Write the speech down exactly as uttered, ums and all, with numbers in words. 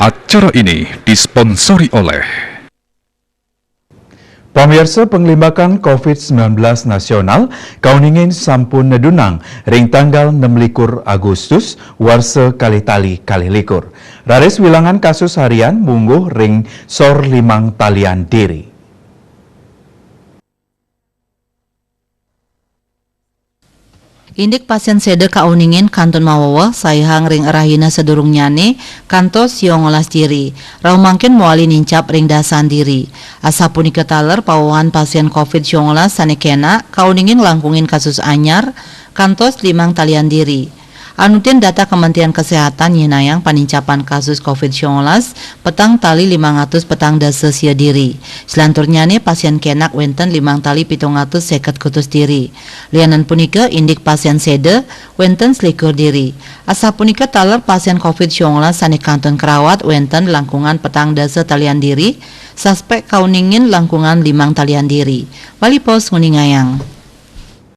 Acara ini disponsori oleh Pamirsa, panglimbakan covid sembilan belas nasional kauningin sampun nedunang ring tanggal enam likur Agustus warsa kalih tali kalih likur. Raris wilangan kasus harian mungguh ring sor limang talian diri. Indik pasien séda kauningin kantun maweweh saihang ring rahina sadurungnyane kantos siongolas diri, rauh mangkin mawali nincap ring dasan diri. Asapunika taler pawewehan pasien covid siongolas sane kenak kauningin nglangkungin kasus anyar kantos limang talian diri. Anutin data Kementerian Kesehatan nyihnayang panincapan kasus covid siongolas petang tali limang atus petang dasa sia diri. Selanturnyane pasien kenak wenten limang tali pitung atus seket kutus diri. Lianan punika indik pasien séda wenten selikur diri. Asapunika taler pasien covid siongolas sane kantun karawat wenten langkungan petang dasa talian diri, saspek kauningin langkungan limang talian diri. Bali Post nguningayang.